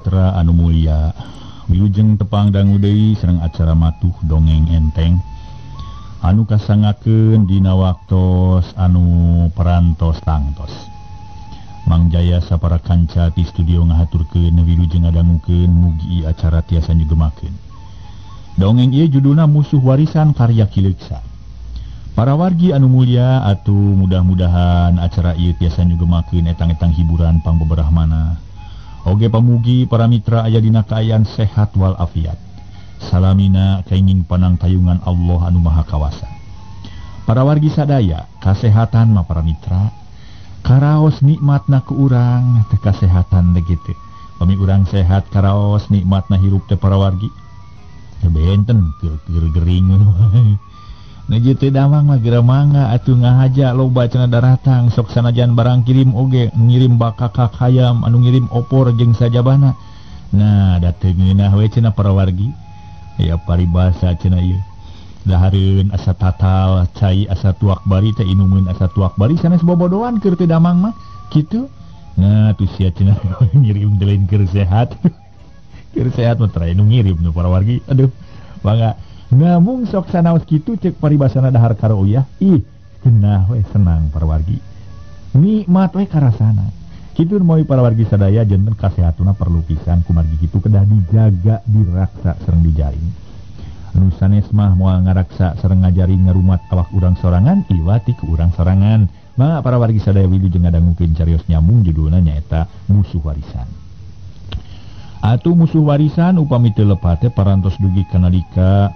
mitra anu mulia, wilujeng tepang dangu deui sareng acara matuh dongeng enteng anu kasangakeun dina waktos anu parantos tangtos. Mang Jaya sapara kanca ti studio ngahaturkeun wilujeng ngadangukeun mugi acara tiasa nyugemakeun. Dongeng ieu judulna Musuh Warisan karya Ki Leuksa. Para wargi anu mulia atuh mudah-mudahan acara ieu tiasa nyugemakeun etang-etang hiburan pangbeberahmana. Oge pamugi para mitra aya dina kaayaan sehat wal afiat. Salamina kaingin panang tayungan Allah anu Maha Kawasa. Para wargi sadaya, kasehatan mah para mitra karaos nikmatna ku urang teh kasehatan teh kitu. Pami urang sehat karaos nikmatna hirup teh para wargi. Teu benten keur gering. Nah gitu damang mah geura mangga atuh ngahaja loba cenah daratang sok sanajan barang kirim oge ngirim bakakak hayam anu ngirim opor jeung sajabana. Nah da teu ngeunah we cenah para wargi. Ya paribasa cenah ieu. Dahareun asa tatal cai asa tuak bari teh inumeun asa tuak bari sanes bobodoan keur teu damang mah kitu. Nah tuh sia cenah ngirim teh lain keur sehat. Keur sehat mah teh nu ngirim nu para wargi. Aduh mangga. Ngamung sok sanaos kitu cek paribasana dahar karo uyah. Ih, genah we senang para wargi. Nikmat we karasana. Kitu moy para wargi sadaya janten kasehatuna perlu pisan kumargi kitu kedah dijaga, diraksa sareng dijaring. Anu sanes mah moal ngaraksa sareng ngajaring ngarumat awak urang sorangan, iwati ku urang sorangan. Mangga para wargi sadaya wilujeng ngadangukeun carios nyambung judulna nyaeta Musuh Warisan. Atuh musuh warisan upami teu lepat teh parantos dugi kanalika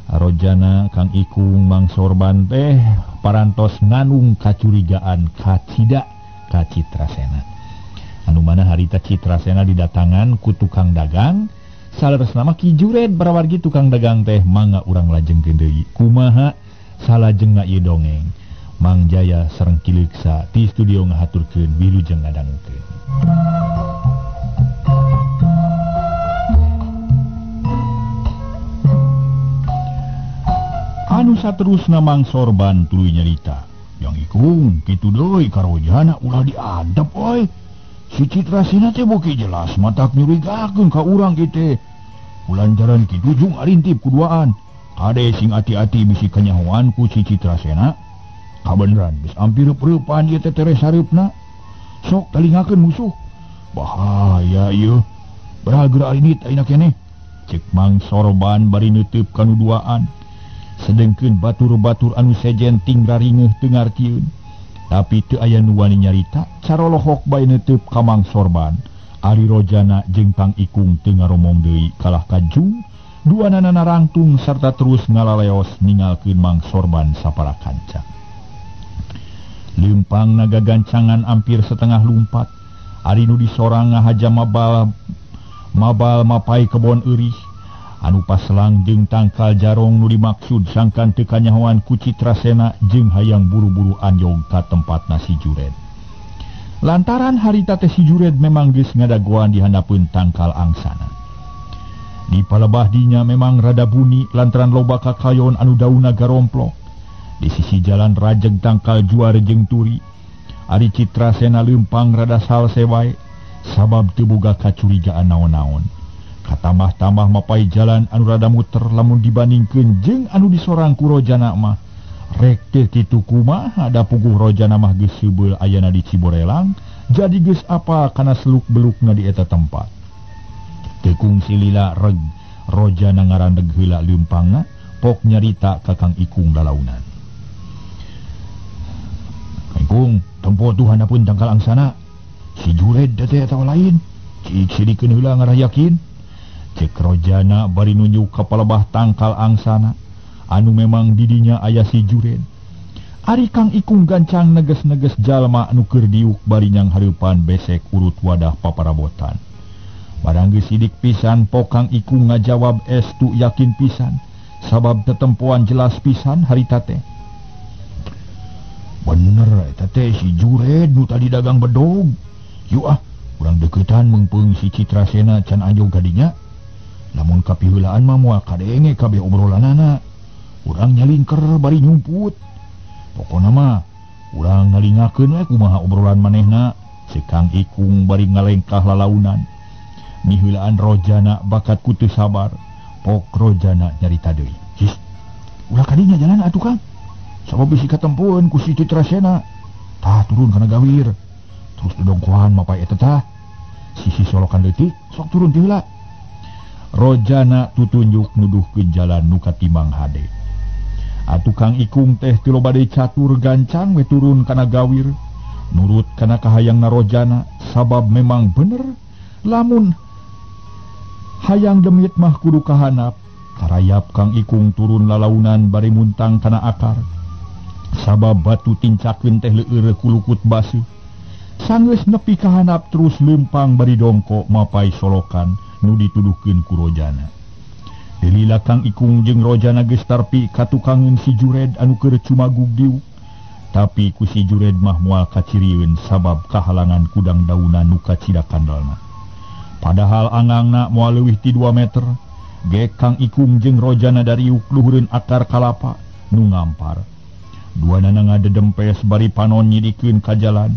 Rojana Kang Ikung Mang Sorban teh parantos nganung kacurigaan kacida ka Citrasena. Anu mana harita Citrasena didatangan ku tukang dagang saleresna mah Ki Jured para wargi tukang dagang teh mangga urang lajengkeun deui. Kumaha salajengna ieu dongeng? Mang Jaya sareng Ki Leuksa ti studio ngahaturkeun wilujeng ngadangukeun. Anu saterusna Mang Sorban tuluy nyarita. Yang Ikung kitu deui karojana ulah diadep euy. Si Citrasena teh boke jelas matak nyurigakeun ka urang kitu. Ulanjaran kitu jung arintip kuduaan. Kade sing ati-ati bisi kanyahoan ku si Citrasena. Kabeneran geus ampir reup-reupan ieu teh tere sareupna. Sok talingakeun musuh. Bahaya ieu. Baraha geura arinit ayeuna keneh. Cek Mang Sorban bari neuteub kanu duaan. Sedengkeun batur-batur anu sejen ting raringeuh teu ngartieun. Tapi teu aya nu wani nyarita, carolohok bae neuteub ka Mang Sorban. Ari Rojana jeung Kang Ikung teu ngaromong deui kalah kajung, duanana narangtung sarta terus ngalaleos ningalkeun Mang Sorban sapara kanca. Leumpang naga gancangan ampir setengah lumpat, ari nu disorang ngahaja mabal mabal mapai kebon eurih. Anu paslang jeung tangkal jarong nu dimaksud sangkan teu kanyahoan ku Citrasena jeung hayang buru-buru anjog ka tempatna si Jured. Lantaran harita teh si Jured memang geus ngadagoan di handapeun tangkal angsana. Di palebah dinya memang rada buni lantaran loba kakayon anu daunna garomplok. Di sisi jalan rajeg tangkal juar jeung turi. Ari Citrasena leumpang rada salse wae sabab teu boga kacurigaan naon-naon. Katambah-tambah mapai jalan anu rada muter lamun dibandingkeun jeung anu disorang ku Rojana mah. Rek teh kitu kumaha da puguh Rojana mah geus seubeul ayana di Ciborelang, jadi geus apa kana seluk-belukna di eta tempat. Teu kungsi lila reg Rojana ngarandeg heula leumpangna, pok nyarita ka Kang Ikung lalaunan. Kang Ikung, tempo tuh handapun tangkal angsana. Si Jured teh atawa lain. Cik sidikeun heula ngarah yakin. Cek Rojana bari nunjuk ka palebah tangkal angsana anu memang didinya aya si Jured. Ari Kang Ikung gancang neges-neges jalma anu keur diuk bari nyang hareupan besek urut wadah paparabotan. Barang geus sidik pisan pok Kang Ikung ngajawab estu yakin pisan sabab tetempoan jelas pisan harita teh. Bener eta teh si Jured nu tadi dagang bedog. Yuk ah, urang deukeutan meungpeung si Citrasena can anjog ka dinya. Lamun kapiheulaan mah moal kadenge kabeh obrolanana. Urang nyalingker bari nyumput. Pokona mah urang ngalingakeun we kumaha obrolan manehna. Si Kang Ikung bari ngalengkah lalaunan. Miheulaan Rojana bakat ku teu sabar. Pok Rojana nyarita deui. His, ulah kadinya jalan atuh Kang. Sabab bisi katempueun ku si Citrasena. Tah turun kana gawir. Terus dodongkohan mapai eta tah. Sisi solokan leutik sok turun ti heula. Rojana tutunjuk nuduhkeun jalan nu katimang hade. Atuh Kang Ikung teh teu loba deui catur gancang we turun kana gawir. Nurut kana kahayangna Rojana sabab memang bener lamun hayang demit mah kudu kahanap. Karayap Kang Ikung turun lalaunan bari muntang kana akar. Sabab batu tincakeun teh leueur kulukut basuh. Sanggeus nepi kahanap terus lempang bari dongkok mapai solokan nu dituduhkeun ku Rojana. Delila Kang Ikung jeung Rojana geus tarpi katukangeun si Jured anu keur cumagug diuk. Tapi ku si Jured mah moal kaciriun sabab kahalangan kudang daunan nu kacida kandalna. Padahal angangna moal leuwih ti 2 meter. Gek Kang Ikung jeung Rojana dariuk luhureun akar kalapa nu ngampar. Duanana ngadedempes bari panon nyidikeun ka jalan.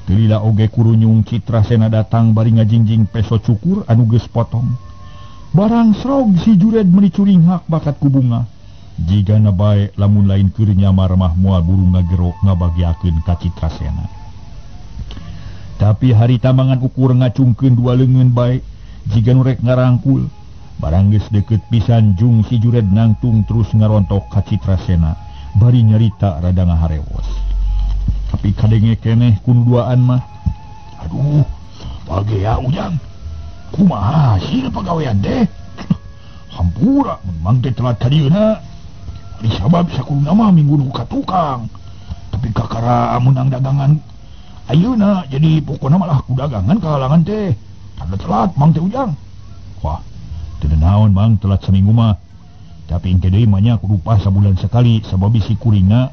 Telila oge kurunyung Citrasena datang bari ngajingjing peso cukur anu geus potong. Barang srog si Jured meuni curinghak bakat ku bunga. Jigana bae lamun lain keur nyamar mah moal buru ngagero ngabagiakeun ka Citrasena. Tapi harita mangan ukur ngacungkeun dua leungeun bae jiga nu rek ngarangkul. Barang geus deukeut pisan jung si Jured nangtung terus ngarontok ka Citrasena bari nyarita rada ngaharewos. Tapi kadenge keneh ku nu duaan mah. Aduh, bagea Ujang. Kumaha hasil pagawean teh? Hampura mun mang teh telat ka dieuna. Ari sabab sakuduna mah minggu nu ka tukang. Tapi kakara meunang dagangan ayeuna jadi pokona malah ku dagangan kahalangan teh. Tanda telat mang teh Ujang. Wah, teu naon mang telat seminggu mah. Tapi engke deui mah nya kudu pas sabulan sekali sabab bisi kuringna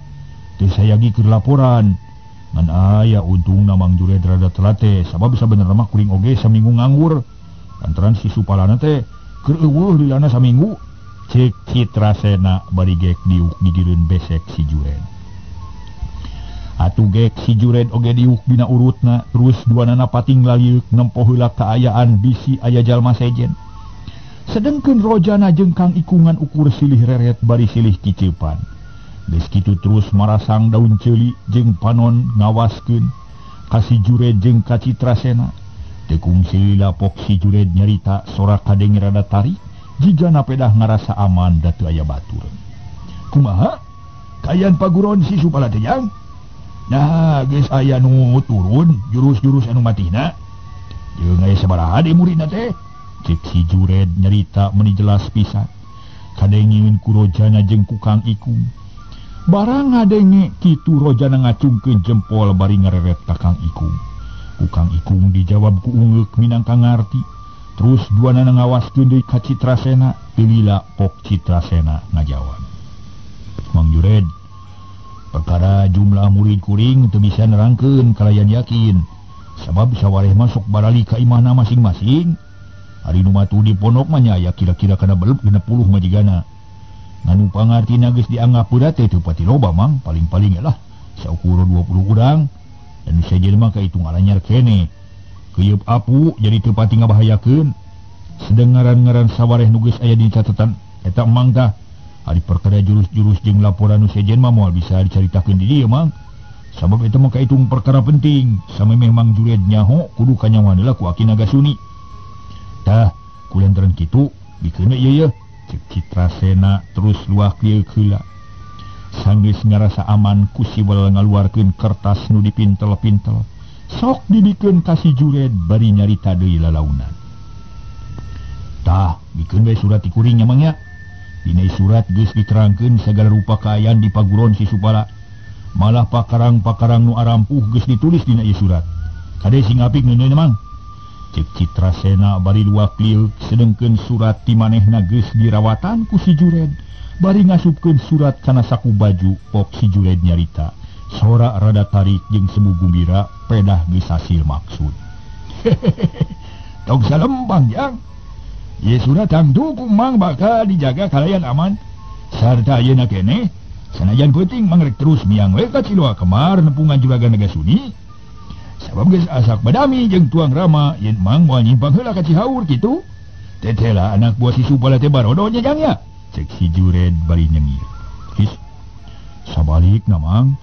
teu sayagi keur laporan. Ngan aya untungna Mang Jured rada telat teh sabab sabenerna mah kuring oge saminggu nganggur. Lantaran si Supalana teh keur eueuh lilana saminggu. Cek Citrasena bari gek diuk gigireun besek si Jured. Atuh gek si Jured oge diuk dina urutna terus duanana pating lalieuk nempo heula kaayaan bisi aya jalma sejen. Sedengkeun Rojana jeung Kang Ikungan ukur silih reret bari silih kiceupan. Geus kitu terus marasang daun ceuli jeung panon ngawaskeun ka si Jured jeung ka Citrasena. Teu kungsi lapok si Jured nyarita sora kadenge rada tarik jigana pedah ngarasa aman da teu aya batur. Kumaha? Kaayaan paguron si Supala teh Jang? Nah, geus aya nu turun jurus-jurus anu matina. Jeung aya sabaraha deui muridna teh? Cek si Jured nyarita meuni jelas pisan. Kadengeun ku Rojana jeung ku Kang Ikung. Barang ngadenge kitu Rojana ngacungkeun jempol bari ngareret ka Kang Ikung. Ku Kang Ikung dijawab ku ungeuk minangka ngarti. Terus duanana ngawaskeun deui ka Citrasena, lila pok Citrasena ngajawab. Mang Jured, perkara jumlah murid kuring teu bisa nerangkeun kalayan yakin. Sabab sawareh masuk barali ka imahna masing-masing. Ari nu matu di pondok mah nya aya kira-kira kana belep 60 majigana. Nganu pangartina geus dianggap berat teh teu pati loba mang, paling-paling lah saukur 20 urang. Dan sejen mah kahitung alanyar kene. Keuyeub apu jadi teu pati ngabahayakeun. Sedeng ngaran-ngaran sawareh nu geus aya di catatan eta mang tah. Ari perkara jurus-jurus jeung laporan nu sejen mah moal bisa dicaritakeun di dieu mang. Sabab eta mah kahitung perkara penting. Samemeh Mang Jured nyaho kudu kanyahoan heula ku Aki Nagasuni. Tah, kulantaran kitu bikeun ieu yeuh. Cek Citrasena terus luak lieu heula. Sanggeus ngarasa aman ku si Welal ngaluarkeun kertas nu dipintel-pintel. Sok dibikeun ka si Jured bari nyarita deui lalaunan. Tah, bikeun we surat ti kuring nya mang nya. Dina surat geus diterangkeun sagala rupa kaayaan di paguron si Supala. Malah pakarang-pakarang nu arampuh geus ditulis dina ieu surat. Kade sing apik ngeuneuh mang. Cek Citrasena bari luak lieu sedengkeun surat ti manehna geus dirawatan ku si Jured. Bari ngasupkeun surat kana saku baju pok si Jured nyarita. Sora rada tarik jeung semu gumbira pedah geus hasil maksud. Tong salempang Jang. Ye surat tangtu ku mang bakal dijaga kalayan aman. Sarta ayeuna keneh sanajan peuting mangrek terus miang we ka Ciloa kemar nepungan juragan Nagasuni. Sabab geus asak badami jeung tuang Rama yen Mang moal nyimpang heula ka Cihaur kitu. Tetela anak buah si Supala teh barodo nya jang ya. Cek si Jured bari nyengir. His. Sabalikna Mang,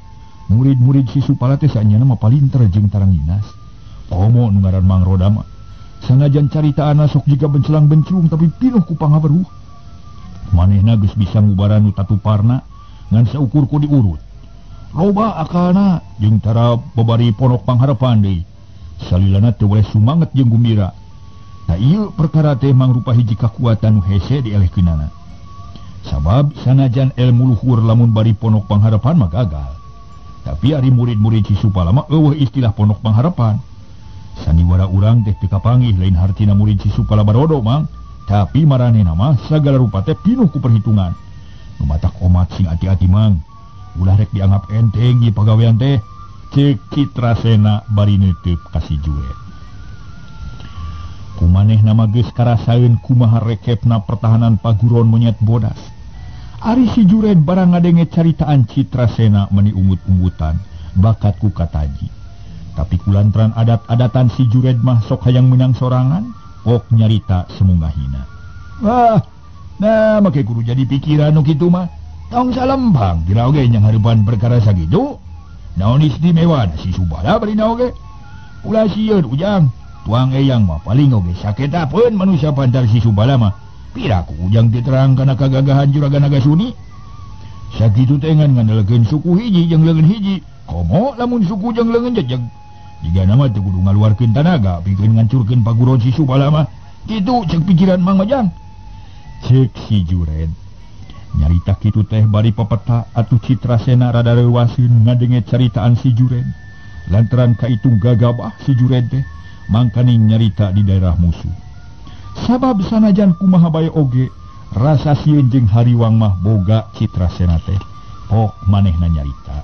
murid-murid si Supala teh saenyana mah palinter jeung taranginas. Komo nu ngaran Mang Roda mah. Sanajan caritaana sok jiga bencelang-bencung tapi pinuh ku pangaweruh. Manehna geus bisa ngubaran nu tatuparna ngan saukur ku diurut. Loba akalna jeung tara babari ponok pangharepan deui. Salilana teu weleh sumanget jeung gumbira. Tah ieu perkara teh mangrupa hiji kakuatan nu hese dielehkeunana. Sabab sanajan ilmu luhur lamun bari ponok pangharepan mah gagal. Tapi ari murid-murid si Supala mah eueuh istilah ponok pangharepan. Sandiwara urang teh teu kapanggih lain hartina murid si Supala barodo Mang. Tapi maranehna mah sagala rupa teh pinuh ku perhitungan. Nu matak omat sing ati-ati Mang. Ulah rek dianggap enteng ieu pagawean teh. Ceuk Citrasena bari neuteub ka si Jured. Kumanehna mah geus karasaeun kumaha rekepna pertahanan paguron monyet bodas. Ari si Jured barang ngadenge caritaan Citrasena meni ungut-ungutan bakat ku kataji. Tapi kulantaran adat-adatan si Jured mah sok hayang menang sorangan, pok nyarita semungahina. Wah, nah make kudu jadi pikiran nu kitu mah. Tong salempang kira oge nyang hareupan perkara sakitu. Naon istimewa si Subala bari oge. Ulah sieun ujang, tuang eyang mah paling oge saketapeun manusia pantar si Subala mah. Piraku ujang teh terang kana kagagahan juragan Naga Suni. Sakitu teh ngan ngandalkeun suku hiji jeung leungeun hiji. Komo lamun suku jeung leungeun jejeg. Jigana mah teu kudu ngaluarkeun tanaga pikeun ngancurkeun paguron si Subala mah. Kitu ceuk pikiran Mang Majang. Ceuk si Jured. Nyarita kitu teh bari pepeta atuh Citrasena rada reuwaseun ngadenge caritaan si Jured. Lantaran kaitung gagabah si Jured teh mangkaning nyarita di daerah musuh. Sabab sanajan kumaha bae oge rasa sieun jeung hariwang mah boga Citrasena teh. Pok manehna nyarita.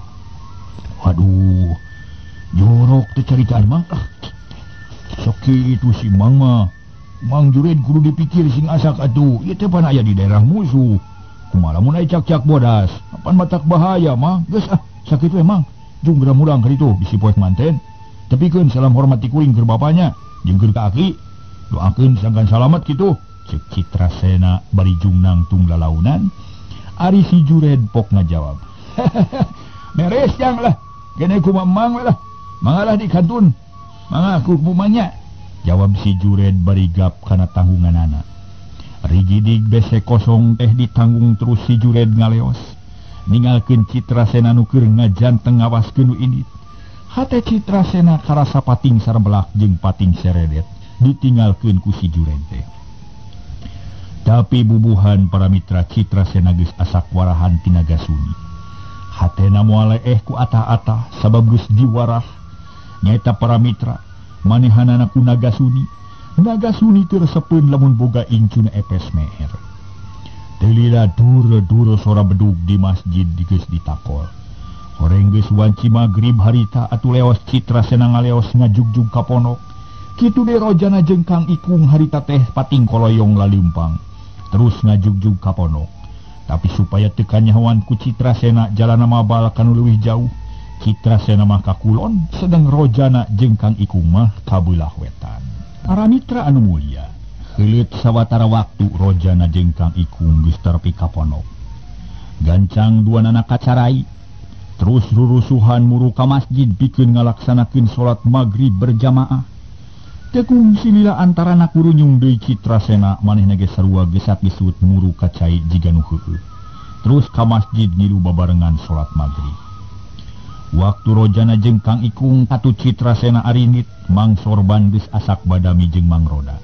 Waduh, jorok teh caritaan Mang. Ah, sok kitu si Mang mah. Mang Jured kudu dipikir sing asak atuh. Ieu teh pan aya di daerah musuh. Kumaha lamun aya cak-cak bodas, apan matak bahaya mah. Geus ah, sakitu we Mang. Jung geura mulang ka ditu bisi poek manten. Tepikeun salam hormat ti kuring keur bapanya jeung keur ka aki. Doakeun sangkan salamet kitu. Ceuk Citrasena bari jungnang tung lalaunan. Ari si Jured pok ngajawab. Beres jang lah. Kene kumaha Mang we lah. Mangalah di kantun. Mangga ku kumanya. Jawab si Jured bari gap kana tanggunganana. Rigidig bese kosong teh ditanggung terus si Jured ngaleos. Ningalkeun Citrasena nu keur ngajanteng ngawaskeun nu indit. Hate Citrasena karasa pating sarbelak jeung pating seredet ditinggalkeun ku si Jured teh. Tapi bubuhan para mitra Citrasena geus asak warahan ti Nagasuni. Hatena moal leeh ku atah-atah sabab geus diwarah. Nyaeta para mitra manehanana ku Nagasuni. Nagasuni teu resepeun lamun boga incuna epes meher. Teu lila dure-dure sora bedug di masjid geus ditakol. Horeng geus wanci magrib harita atuh leos Citrasena ngaleos ngajugjug ka pondok. Kitu deui Rojana jeung Kang Ikung harita teh pating koloyong lalimpang. Terus ngajugjug ka pondok. Tapi supaya teu kanyahoan ku Citrasena jalana mabal kanu leuwih jauh. Citrasena mah ka kulon sedang Rojana jeung Kang Ikung mah ka beulah wetan. Para mitra anu mulia, heuleut sawatara waktu Rojana jeung Kang Ikung geus tepi ka pondok. Gancang duanana kacarai, terus rurusuhan muru ka masjid pikeun ngalaksanakeun salat magrib berjamaah. Teu kungsi lila antarana kurunyung deui Citrasena manehna ge sarua gesat-gesut muru ka cai jiga nu heueuh. Terus ka masjid ngilu babarengan salat magrib. Waktu Rojana jeung Kang Ikung katu Citrasena arinit Mang Sorban geus asak badami jeung Mang Roda.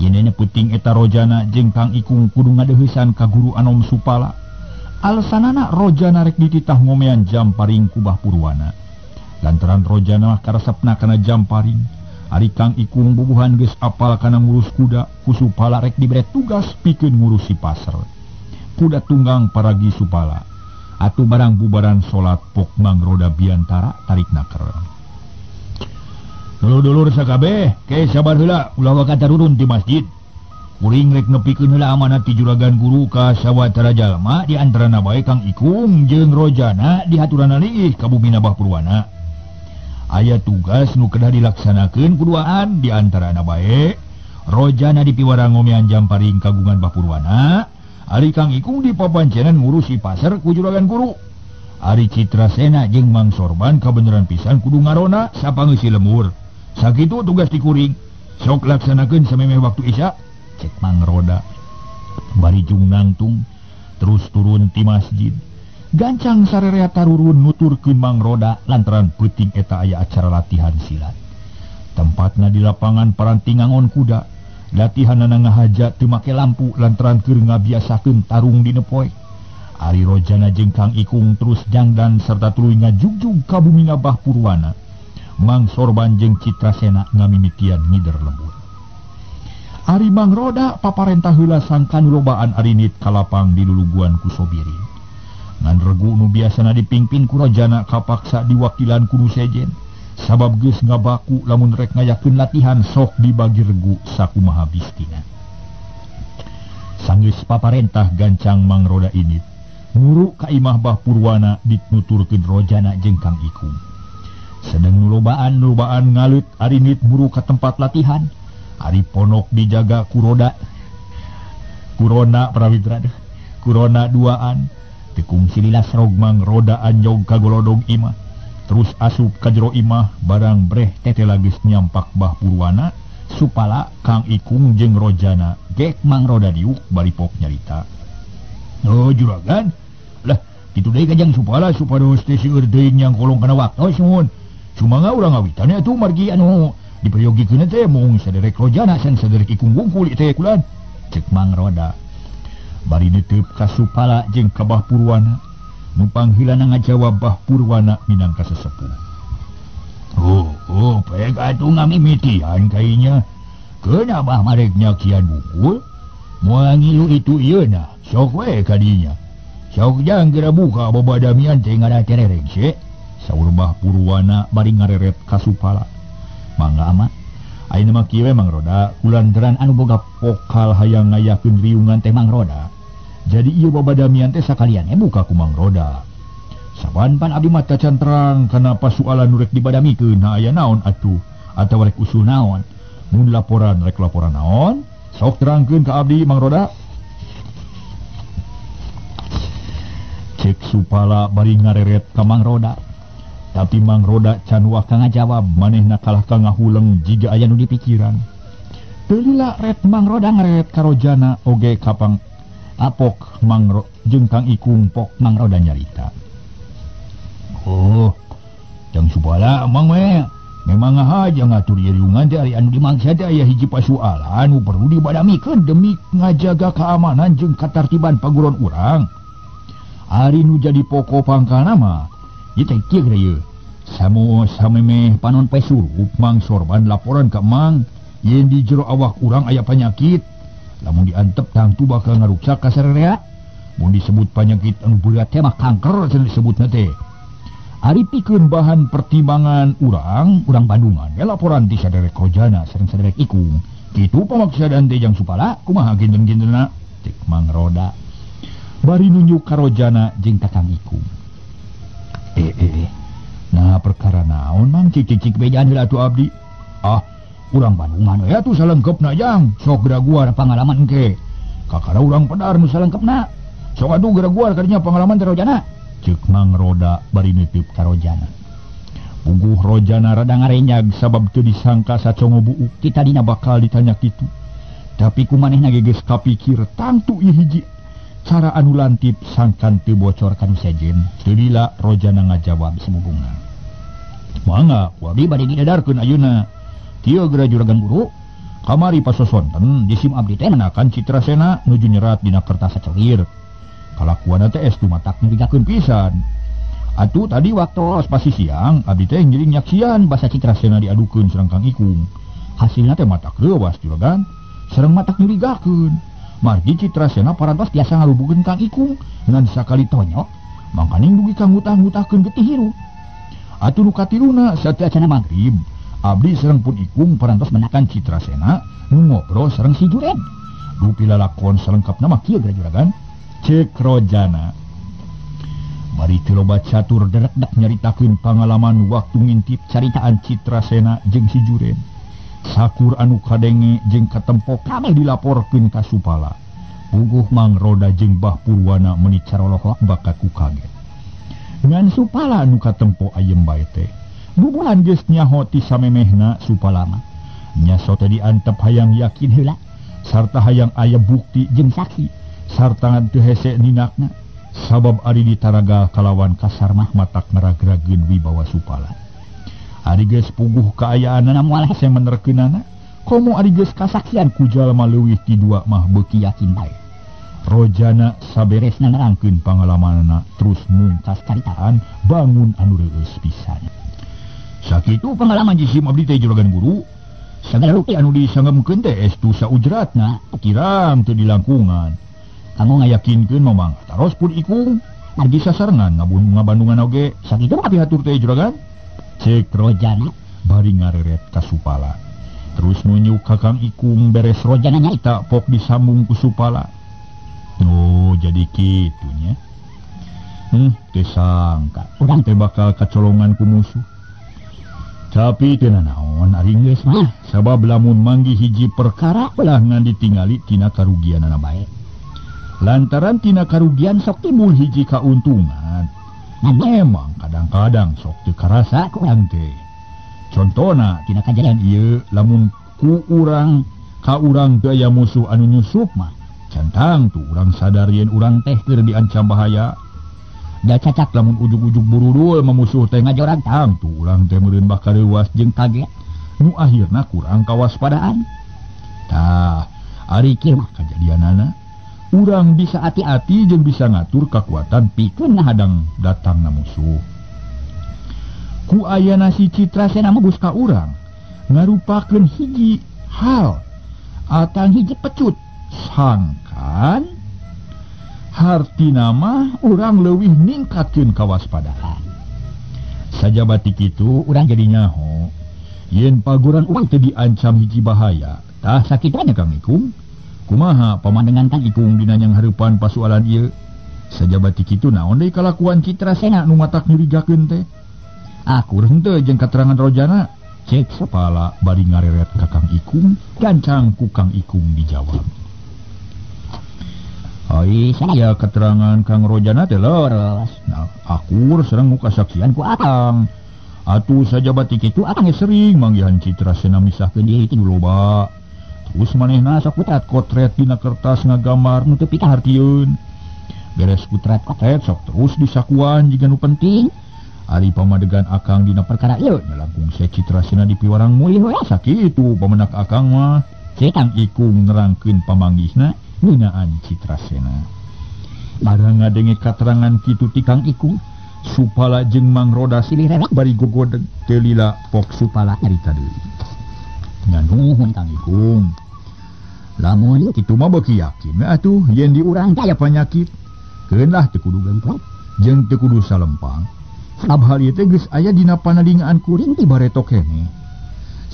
Yenena peuting eta Rojana jeung Kang Ikung kudu ngadeuheusan ka guru Anom Supala. Alasanana Rojana rek dititah ngomean jamparing ku Bah Purwana. Lantaran Rojana mah karesepna kana jamparing, ari Kang Ikung bubuhan geus apal kana ngurus kuda, ku Supala rek dibere tugas pikeun ngurusi pasar. Kuda tunggang paragi Supala. Atuh barang bubaran salat pok Mang Roda biantara tarik naker. Dulur-dulur sakabeh, ke sabar heula ulah waka tarurun ti masjid. Kuring rek nepikeun heula amanat ti juragan guru ka sawatara jalma di antarana bae Kang Ikung jeung Rojana dihaturanna leuwih ka bumi Bah Purwana. Aya tugas nu kedah dilaksanakeun kuduaan di antarana bae Rojana dipiwarang ngomean jamparing kagungan Bah Purwana, ari Kang Ikung dipapancenan ngurusi pasar ku juragan guru. Ari Citrasena jeung Mang Sorban kabeneran pisan kudu ngarona sapangeusi lemur. Sakitu tugas dikuring. Sok laksanakeun samemeh waktu Isya, cek Mang Roda. Bari jung nangtung terus turun ti masjid. Gancang sarerea tarurun nuturkeun Mang Roda lantaran peuting eta aya acara latihan silat. Tempatna di lapangan paranti ngangon kuda. Latihanana ngahaja teu make lampu lantaran keur ngabiasakeun tarung dina poe. Ari Rojana jeung Kang Ikung terus jangdan serta tuluy ngajugjug ka bumi Bah Purwana. Mang Sorban jeung Citrasena ngamimitian ngider lembur. Ari Mang Roda paparentah heula sangkan lobaan arinit ka lapang diluluguan ku Sobirin. Ngan regu nu biasana dipingpin ku Rojana kapaksa diwakilan ku nu sejen. Sabab geus ngabaku lamun rek ngayakeun latihan sok dibagi regu sakumaha bistina. Sanggeus paparentah gancang Mang Roda ini nguru ka imah Bah Purwana dituturkeun Rojana jeung Kang Ikung. Sedeng nu lobaan ngaleut arinit muru ka tempat latihan. Ari ponok dijaga ku Roda. Kurona prawitra deh. Kurona duaan. Tekung sililas rog Mang Roda anjog ka golodog imah. Terus asup ka jero imah barang breh tetela geus nyampak Bah Purwana, Supala, Kang Ikung jeung Rojana gek Mang Roda diuk bari pok nyarita. Oh juragan, lah kitu deui kajang Supala supados teh seueur deui yang kolong kana waktos mun. Sumangga urang ngawitan atuh margi anu diperyogikeun teh mung saderek Rojana san saderek Ikung wungkul teh kulan. Cek Mang Roda. Bari neteup ka Supala jeung ka Bah Purwana. Nu pangheulana ngajawab Bah Purwana minangka sesepuh. Oh, pek atuh ngamimitian kainya. Keuna bah marek nyakian wungkul. Moal ngilu itu ieu na, sok we kadinya. Sok jang geura buka babadamian teh ngada terereng se. Saur Bah Purwana bari ngareret ka Supala. Mangga ama. Ayeuna mah kieu we Mang Roda, kulantaran anu boga pokal hayang ngayakeun riungan teh Mang Roda. Jadi ieu babadamian teh sakalian buka ku Mang Roda. Saban pan abdi mah tacan terang kana pasualan nu rek dibadamikeun, nah aya naon atuh atawa rek usul naon. Mun laporan rek laporan naon, sok terangkeun ka abdi Mang Roda. Cek Supala bari ngareret ka Mang Roda. Tapi Mang Roda can waka ngajawab, manehna kalah ka ngahuleng jiga aya nu dipikiran. Teu lila ret Mang Roda ngareret ka Rojana oge kapang apok Mang Ro jeung Kang Ikung pok Mang Roda nyarita. Oh, jang Supala mang we memang ngahaja ngatur ieu riungan teh ari anu dimangsa teh aya hiji pasualan nu perlu dibadamikeun demi ngajaga keamanan jeung katartiban paguron urang. Ari nu jadi pokok pangkalna mah ieu teh kieu geura ieu. Samo samemeh panon poe surup Mang Sorban laporan ka Mang yen di jero awak urang aya panyakit. Lamun diantep tangtu bakal ngaruksak ka sarerea. Mun disebut panyakit anu berat teh mah kanker cenah disebutna teh. Ari pikeun bahan pertimbangan urang, urang Bandungan we laporan ti saderek Rojana sareng saderek Ikung. Kitu pamaksadan teh jang Supala kumaha kinten-kintenna cek Mang Roda. Bari nunjuk ka Rojana jeung ka Kang Ikung. Nah perkara naon Mang cik-cik bejaan heula atuh abdi. Ah, urang Bandungan we atuh salengkepna jang, sok geraguar pangalaman engke. Kakara urang pedar nu salengkepna. Sok atuh geraguar kadinya pangalaman teh Rojana. Ceuk Mang Roda bari nitip ka Rojana. Puguh Rojana rada ngarenyag sabab teu disangka sacongo buuk ti tadina bakal ditanya kitu. Tapi ku manehna ge geus kapikir tangtu ieu hiji cara anu lantip sangkan teu bocor ka nu sejen. Teu lila Rojana ngajawab semubungna. Mangga ku abdi bade didadarkeun ayeuna. Kieu geura juragan guru, kamari pasosonten jisim abdi teh menakan Citrasena nuju nyerat dina kertas sacelir. Kalakuanna teh estu matak nyurigakeun pisan. Atuh tadi waktos pasi siang abdi teh ngiring nyaksian basa Citrasena diadukeun sareng Kang Ikung. Hasilna teh matak reuwas juragan, sareng matak nyurigakeun. Margi Citrasena parantos biasa ngalubukeun Kang Ikung ngan sakali tonyok, mangkaning dugi ka ngutah-ngutahkeun getih hirup. Atuh nu katiluna sateuacanna magrib, abdi sareng pun Ikung parantos menakan Citrasena nu ngobrol sareng si Jured. Dupi lalakon salengkapna mah kieu geura juragan. Cek Rojana. Bari teu loba catur derekdak nyaritakeun pangalaman waktu ngintip caritaan Citrasena jeung si Juren. Sakur anu kadenge jeung katempo kabeh dilaporkeun ka Supala. Puguh Mang Roda jeung Bah Purwana meuni carolohlak bakat ku kaget. Ngan Supala anu katempo ayem bae teh. Bubuhan geus nyaho ti samemehna Supala mah. Nyaso teh diantep hayang yakin heula sarta hayang aya bukti jeung saksi sarta teu hese ninakna. Sabab ari ditaraga kalawan kasar mah matak ngeragrageun wibawa Supala. Ari geus puguh kaayaanana moal hese menerkeunana, komo ari geus kasaksian ku jalma leuwih ti dua mah beuki yakin bae. Rojana saberesna nerangkeun pangalamanana terus mungkas caritaan bangun anu reueus pisan. Sakitu pangalaman jisim abdi teh juragan guru. Sagala rupi anu disangemkeun teh estu saujratna kirang teu dilangkungan. Kanggo ngayakinkeun mamang taros pun ikung margi sasarengan ngabandungan oge sakitu mah pihatur teh juragan. Cek Rojana bari ngareret ka Supala. Terus nunjuk ka Kang Ikung beres Rojana nyaita pok disambung ku Supala. Oh jadi kitu nya. Teu sangka urang teh bakal kacolongan ku musuh. Tapi teu nanaon ari geus mah sabab lamun manggih hiji perkara belah ngan ditingali tina karugianana bae. Lantaran tina karugian sok timbul hiji kauntungan. Memang kadang-kadang sok teu karasa ku urang teh. Contona tina kajadian ieu lamun ku urang ka urang teu aya musuh anu nyusup mah cantang tu urang sadar yen urang teh keur diancam bahaya. Da cacak lamun ujug-ujug burudul mamusuh teh ngajorag tang tu urang teh meureun bakal reuas jeung kaget. Nu akhirna kurang kawaspadaan. Tah, ari kieu mah kajadianana urang bisa hati-hati jeung bisa ngatur kekuatan pikeun ngahadang datangna musuh. Ku ayana si Citrasena mah geus ka urang ngarupakeun hiji hal atang hiji pecut sangkan hartina mah urang leuwih ningkatkeun kawaspadaan. Sajabati kitu urang jadi nyaho yen paguran urang teu diancam hiji bahaya. Tah sakitanya Kang Ikung. Kumaha pamandangan Kang Ikung dina nyanghareupan pasualan ieu? Sajabati kitu naon deui kalakuan Citrasena nu matak nyurigakeun teh? Akur henteu jeung katerangan Rojana. Cek Supala bari ngareret ka Kang Ikung, gancang ku Kang Ikung dijawab. Ai saya keterangan Kang Rojana teh leres. Nah, akur sareng nu kasaksian ku akang. Atuh sajabati kitu akang sering manggihan Citrasena misahkeun diri ti loba. Terus manehna sok kutrat kotret dina kertas ngagambar nu teu pikahartieun. Beres kutrat kotret sok terus disakuan jiga nu penting. Ari pamadegan akang dina perkara ieu nya langkung se Citrasena dipiwarang mulih we sakitu pamenak akang mah. Cek Kang Ikung nerangkeun pamanggihna ngeunaan Citrasena. Barang ngadenge katerangan kitu ti Kang Ikung, Supala jeung Mang Roda silih rewek bari gogodeg teu lila pok Supala nyarita deui. Nya nuhun Kang Ikung. Lamun kitu mah beuki yakin we atuh yen di urang aya panyakit. Keun lah teu kudu gemprot jeung teu kudu salempang. Sabab hal ieu teh geus aya dina panalingaan kuring ti bareto keneh.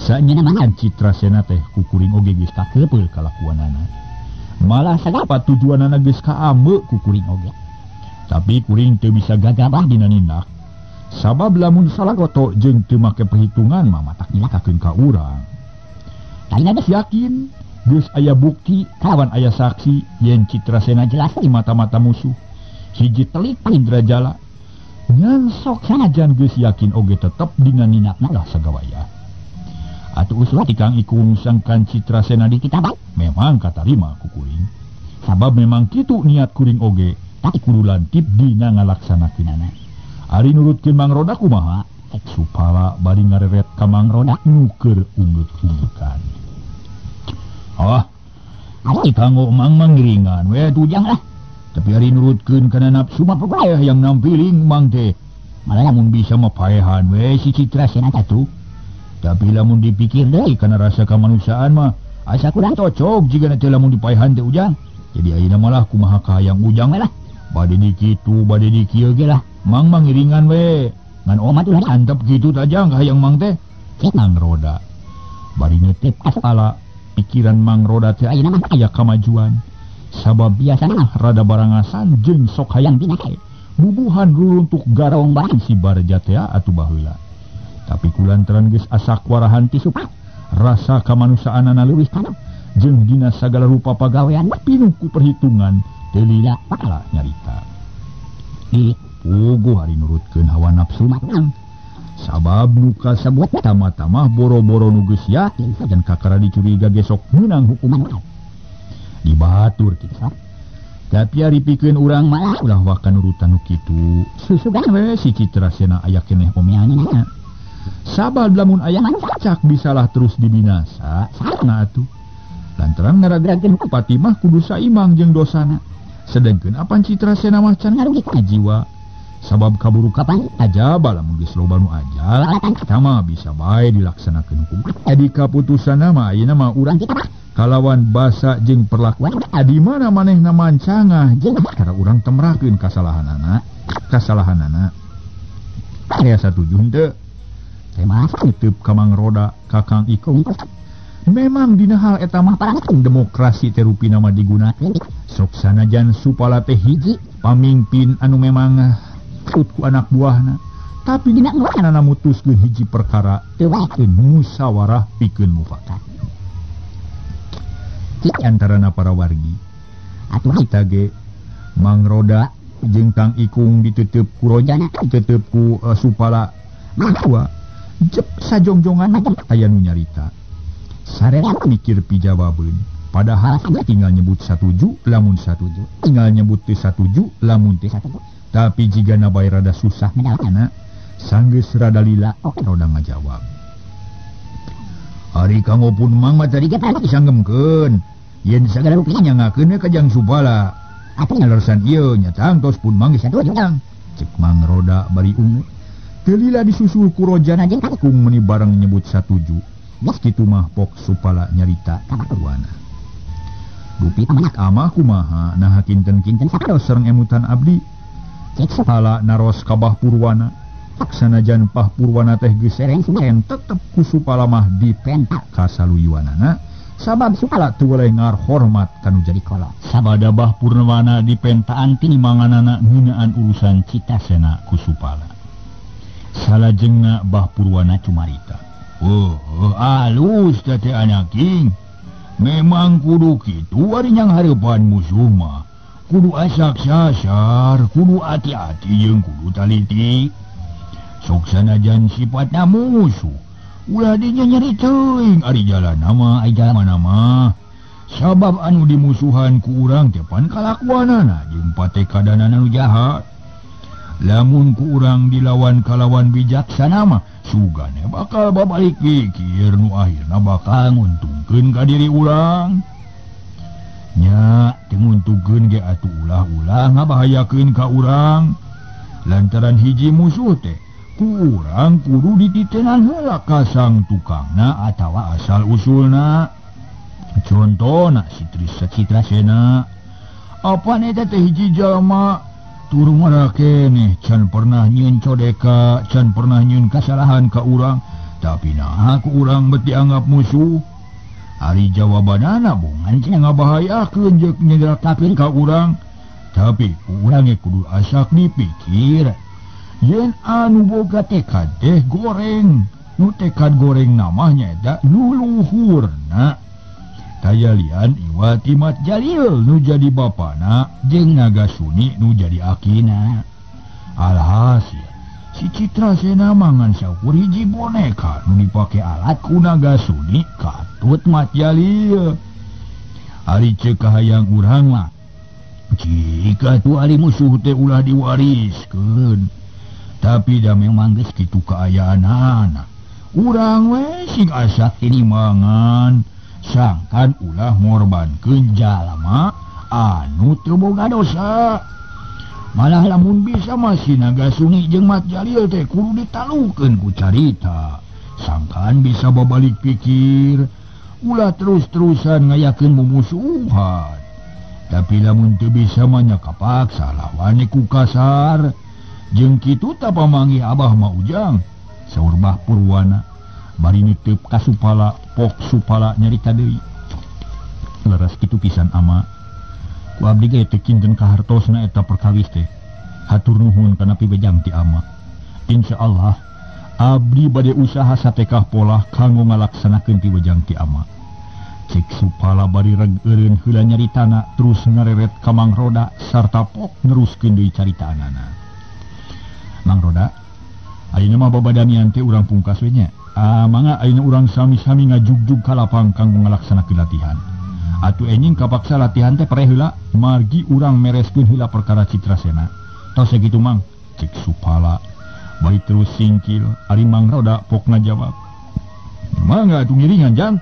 Saenyana mah Citrasena teh ku kuring oge geus kakepeul kalakuanana. Malah sagapa tujuanana geus kaameu ku kuring oge. Tapi kuring teu bisa gagabah dina nindak. Sabab lamun salagoto jeung teu make perhitungan mah matak nyilakakeun ka urang. Ayeuna geus yakin, geus aya bukti kalawan aya saksi yen Citrasena jelas di mata-mata musuh. Hiji telik Indrajala. Ngan sok sanajan geus yakin oge tetep dina ninakna lah sagawaya. Atuh usul ti Kang Ikung sangkan Citrasena di kitab memang katarima ku kuring. Sabab memang kitu niat kuring oge, tapi kudu lantip dina ngalaksanakeunana. Ari nurutkeun Mang Roda kumaha? Supala bari ngareret ka Mang Roda nu keur unggeut-unggekan. Ah, ari kanggo Mang mangiringan we tujang lah. Tapi ari nurutkeun kana nafsu mah pagaeh yang nampiling Mang teh. Malah lamun bisa mah paehan we si Citrasena atuh. Tapi lamun dipikir deui kana rasa kamanusiaan mah asa kurang cocok jigana teh lamun dipaehan teh ujang. Jadi ayeuna malah kumaha kahayang ujang we lah. Bade di kitu bade di kieu ge lah. Mang mangiringan we. Ngan omat ulah antep kitu tajang kahayang Mang teh. Cek Mang Roda. Bari ngetep kepala pikiran Mang Roda teh ayeuna mah aya kamajuan. Sabab biasana rada barangasan jeung sok hayang binae. Bubuhan ruruntuk garong bae si Barja teh atuh baheula. Tapi kulantaran geus asak warahan ti rasa kamanusaanana leuwih kana jeung dina sagala rupa pagawean pinuh ku perhitungan teu lila pala nyarita. Ih, puguh ari nurutkeun hawa nafsu mah. Sabab nu kasebut tama-tamah boro-boro nu geus yakin dan kakara dicuriga gesok meunang hukuman. Dibatur kitu. Tapi ari pikeun urang mah ulah waka nurutan nu kitu. Susugan we si Citrasena aya keneh omeanana. Sabab lamun aya cak bisalah terus dibinasa, sarana atuh. Lantaran ngaragrakeun Fatimah kudu saimang jeung dosana. Sedengkeun apan Citrasena mah can ngarugi jiwa. Sabab kaburukapan aja lamun geus loba nu ajal tama bisa bae dilaksanakeun hukum. Adi kaputusanna mah ayeuna mah urang kalawan basa jeung perlakuan adi mana manehna mancangah jeung cara urang temrakeun kasalahanana. Kasalahanana. Aya satuju henteu. Tema titip ka Mang Roda ka Kang Ikung. Memang dina hal eta mah demokrasi teh rupina mah digunakeun. Sok sanajan Supala teh hiji pamimpin anu memang ku anak buahna, tapi dina ngaranna mutuskeun hiji perkara teu musyawarah pikeun mufakat. Di antarana para wargi atuh kita ge Mang Roda jeung Kang Ikung ditutup ku Rojana, ditutup ku Supala dua jep sajongjongan aya nu nyarita. Sareng mikir pijawabeun, padahal tinggal nyebut satuju lamun satuju, tinggal nyebut teu satuju lamun teu satuju. Tapi jika nabai rada susah anak sanggeus rada lila roda ngajawab. Ari kanggo pun Mang mah tadi ge disangemkeun. Yen sagala rupi nyangakeun we ka Jang Supala. Atuh ngaleresan ieu nya tangtos pun Mang geus satuju. Cek Mang Roda bari ungu. Teu lila disusul ku Rojana jeung Kang meuni bareng nyebut satuju. Geus kitu mah pok Supala nyarita ka Purwana. Dupi amah kumaha naha kinten-kinten sareng emutan abdi. Supala naros ka Bah Purwana. Sanajan Bah Purwana teh geus sereng tetep ku Supala mah dipentak ka saluyuanana. Sabab Supala teu weleh ngarhormat kanu jadi kolot. Sabada Bah Purwana dipentaan tinimanganana ngeunaan urusan Citrasena ku Supala. Salajengna Bah Purwana cumarita. Oh, alus teh anaking. Memang kudu kitu ari nyang hareupan musuh mah. Kudu asak sasar, kudu hati-hati jeung kudu taliti. Sok sanajan sifatna musuh, ulah dinyeri teuing ari jalan mah, ari jalan mana mah. Sabab anu dimusuhan ku urang teh pan kalakuanana jeung patekadanana nu jahat. Lamun ku urang dilawan kalawan bijaksana mah, sugane bakal babalik pikir nu akhirna bakal nguntungkeun ka diri urang. Nya teu nguntungkeun ge atuh ulah-ulah ngabahayakeun ka urang. Lantaran hiji musuh teh ku urang kudu dititenan heula ka sang tukangna atawa asal usulna. Contona si Citrasena. Apan eta teh hiji jalma turun keneh can pernah nyieun codeka, can pernah nyieun kasalahan ka urang, tapi nah ku urang bet dianggap musuh. Ari jawabanana bongan cenah ngabahayakeun jeung nyederakakeun ka urang, tapi ku urang ge kudu asak dipikir. Yen anu boga tekad teh goreng, nu tekad goreng namah nyaeta nu luhurna. Tayalian Iwati Mat Jalil nu jadi bapana jeung Nagasuni nu jadi akina. Alhasil si Citrasena mangan saukur hiji boneka nu dipake alat ku Nagasuni katut Mat Jalil. Ari ceuk kahayang urang mah jika tu ari musuh teh ulah diwariskeun. Tapi da memang geus kitu kaayaanana. Urang we sing asak ini mangan. Sangkan ulah ngorbankeun jalma anu teu boga dosa. Malah lamun bisa mah si Nagasuni jeung Mat Jalil teh kudu ditalukeun ku carita. Sangkan bisa babalik pikir, ulah terus-terusan ngayakeun mumusuhan. Tapi lamun teu bisa mah nya kapaksa lawan ku kasar. Jeung kitu tah pamanggih Abah mah Ujang. Saur Bah Purwana bari nitip ka Supala, pok Supala nyarita deui. Leres kitu pisan ama. Ku abdi ge teu kinten kahartosna eta perkawis teh. Hatur nuhun kana pibejang ti ama. Insyaallah abdi bade usaha satekah polah kanggo ngalaksanakeun piwejang ti ama. Cek Supala bari reg eureun heula nyaritana terus ngareret ka Mang Roda sarta pok neruskeun deui caritaanana. Mang Roda, ayeuna mah babadamian teh urang pungkas we nya. Mangga ayeuna urang sami-sami ngajugjug ka lapang kanggo ngalaksanakeun latihan. Atuh enjing kapaksa latihan teh preh heula, margi urang mereskeun heula perkara Citrasena. Tos sakitu Mang, cek Supala. Bari terus singkil, ari Mang Roda pok ngajawab. Mangga atuh ngiringan jang.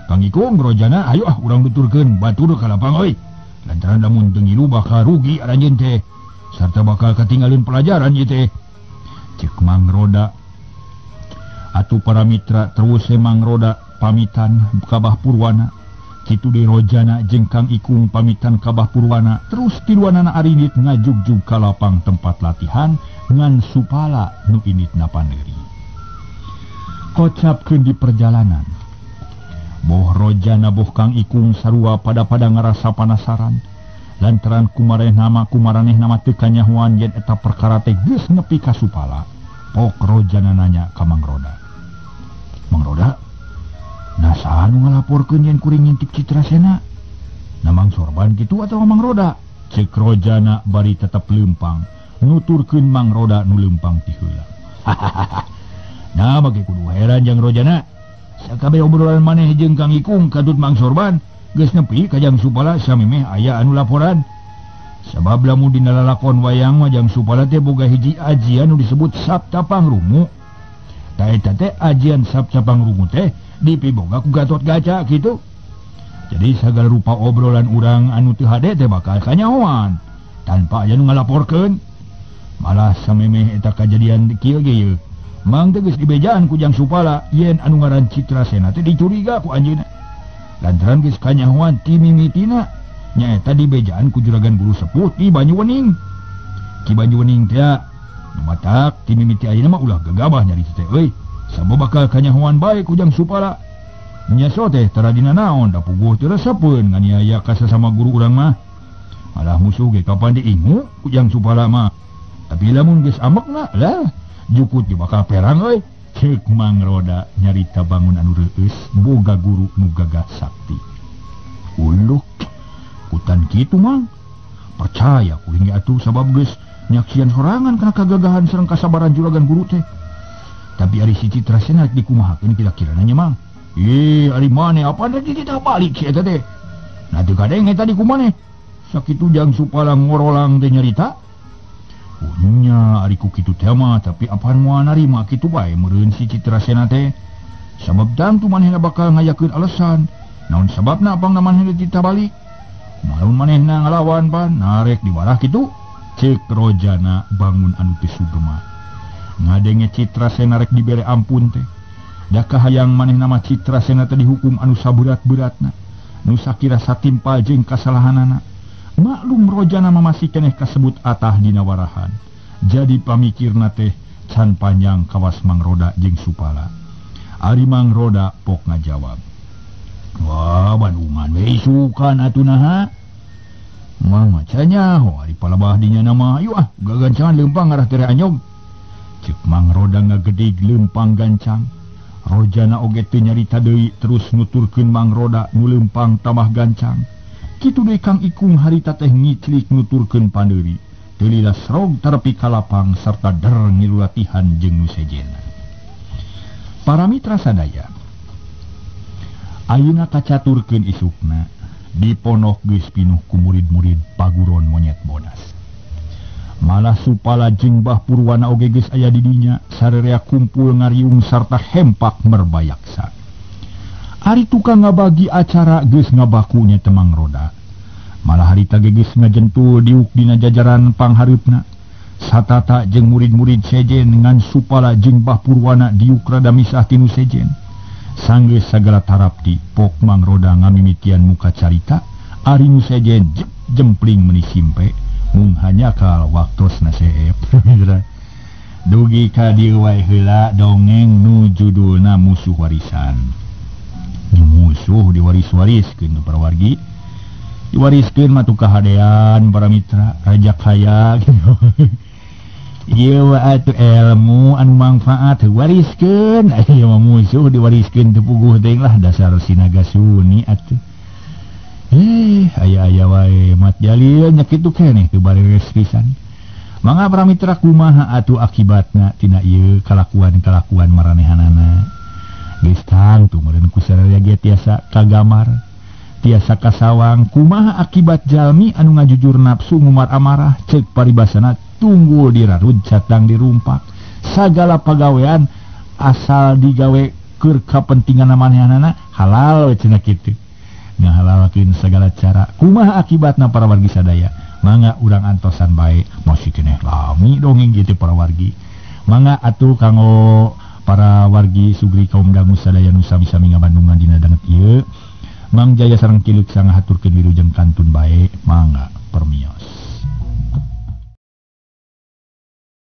Kang Ikung Rojana ayo ah urang nuturkeun batur ka lapang euy. Lantaran lamun teu ngilu bakal rugi aranjeun teh. Sarta bakal katinggalin pelajaran ieu teh. Cek Mang Roda. Atuh para mitra terus Mang Roda pamitan ka Bah Purwana. Kitu deui Rojana jeung Kang Ikung pamitan ka Bah Purwana. Terus tiluanana arinit ngajugjug ka lapang tempat latihan ngan Supala nu initna paneuri. Kocapkeun di perjalanan. Boh Rojana boh Kang Ikung sarua pada-pada ngarasa panasaran. Lantaran kumaraneh nama teu kanyahoan yen eta perkara teh geus nepi ka Supala. Pok Rojana nanya ka Mang Roda. Mang Roda, nah saha nu ngalaporkeun yen kuring ngintip Citrasena? Na Mang Sorban kitu atawa Mang Roda? Cek Rojana bari tetep leumpang, nuturkeun Mang Roda nu leumpang ti heula. Nah make kudu heran jang Rojana. Sakabeh obrolan maneh jeung Kang Ikung katut Mang Sorban geus nepi ka Jang Supala samemeh aya anu laporan. Sabab lamun dina lalakon wayang mah Jang Supala teh boga hiji ajian nu disebut Sabta Pangrumu. Ta eta teh ajian Sabta Pangrumu teh dipiboga ku Gatotkaca kitu. Jadi sagala rupa obrolan urang anu teu hade teh bakal kanyahoan tanpa aya nu ngalaporkeun. Malah samemeh eta kajadian kieu ge yeuh. Mang teh geus dibejaan ku Jang Supala yen anu ngaran Citrasena teh dicuriga ku anjeunna. Lantaran geus kanyahoan ti mimitina nyaeta dibejaan ku juragan guru sepuh ti Banyuwening. Ki Banyuwening teh nu matak ti mimiti ayeuna mah ulah gegabah nyarita teh euy. Sabab bakal kanyahoan bae ku Jang Supala. Nya so teh tara dina naon da puguh teu resepeun nganiaya ka sasama guru urang mah. Malah musuh ge kapan diingu ku Jang Supala mah. Tapi lamun geus amekna lah jukut di bakal perang euy. Ceuk Mang Roda nyarita bangun anu reueus boga guru nu gagah sakti. Uluh kutan kitu Mang. Percaya kuring ge atuh sabab geus nyaksian sorangan kana kagagahan sareng kasabaran juragan guru teh. Tapi ari si Citrasena rek dikumahakeun kira-kirana nya Mang. Ih, ari maneh apa rek dititah balik si eta teh. Nah teu kadenge tadi kumaneh. Sakitu Jang Supala ngorolang teh nyarita. Nya ari ku kitu teh mah tapi apaan moal narima kitu bae meureun si Citrasena teh. Sabab tangtu manehna bakal ngayakeun alasan. Naon sababna apangna manehna dititah balik? Kumaha manehna ngalawan pan narek diwarah kitu? Ceuk Rojana bangun anu teu sugema. Ngadenge Citrasena rek dibere ampun teh. Da kahayang manehna mah Citrasena teh dihukum anu saberat-beratna. Nu sakira satimpal jeung kasalahanana. Maklum Rojana mah masih keneh kasebut atah dina warahan. Jadi pamikirna teh can panjang kawas Mang Roda jeung Supala. Ari Mang Roda pok ngajawab. Wah, Bandungan we isukan atuh naha. Mang maca nyaho ari palabah dinya nama. Ayo ah, gagancangan leumpang ngarah tere anyog. Ceuk Mang Roda ngagedig leumpang gancang. Rojana oge teu nyarita deui terus nuturkeun Mang Roda nu leumpang tambah gancang. Kitu deui Kang Ikung harita teh ngiclik nuturkeun pandeuri. Teu lila srog terepi ka lapang sarta der ngilu latihan jeung nu sejenna. Para mitra sadaya, ayeuna kacaturkeun isukna di ponok geus pinuh ku murid-murid paguron monyet bodas. Malah Supala jeung Bah Purwana oge geus aya di dinya sarerea kumpul ngariung sarta hempak merbayaksa. Ari tukang ngabagi acara geus ngabakunya teh Mang Roda. Malah harita ge geus ngajentul diuk dina jajaran panghareupna. Satata jeung murid-murid sejen ngan Supala jeung Bah Purwana diuk rada misah tinu sejen. Sanggeus sagala tarapti pok Mang Roda ngamimitian muka carita, ari nu sejen jempling meuni simpe mung hanyakal waktosna seep. Dugi ka dieu wae heula dongeng nu judulna Musuh Warisan. Musuh diwaris-wariskeun para wargi. Diwariskeun mah tuh kahadean para mitra raja kaya gitu. Ieu atuh ilmu anu mangfaat wariskeun ieu mah musuh diwariskeun teu puguh teuing lah dasar sinaga suni atuh. Aya-aya wae Mat Jalil nya kitu keneh teu bareres pisan. Mangga para mitra kumaha atuh akibatna tina ieu kalakuan-kalakuan maranehanana. Geus tangtu meureun ku sararea ge tiasa kagamar, tiasa kasawang kumaha akibat jalmi anu ngajujur nafsu ngumar amarah ceuk paribasana tunggul dirarud catang dirumpak. Sagala pagawean asal digawe keur kapentingan manehanana halal we cenah kitu. Ngahalalkeun sagala cara kumaha akibatna para wargi sadaya. Mangga urang antosan bae masih keneh lami dongeng gitu para wargi. Mangga atuh kanggo para wargi sugri kaum dangu sadaya nu sami-sami ngabandungan dina danget ieu. Mang Jaya sareng Kiluk sangahaturkeun wilujeng kantun bae mangga permios.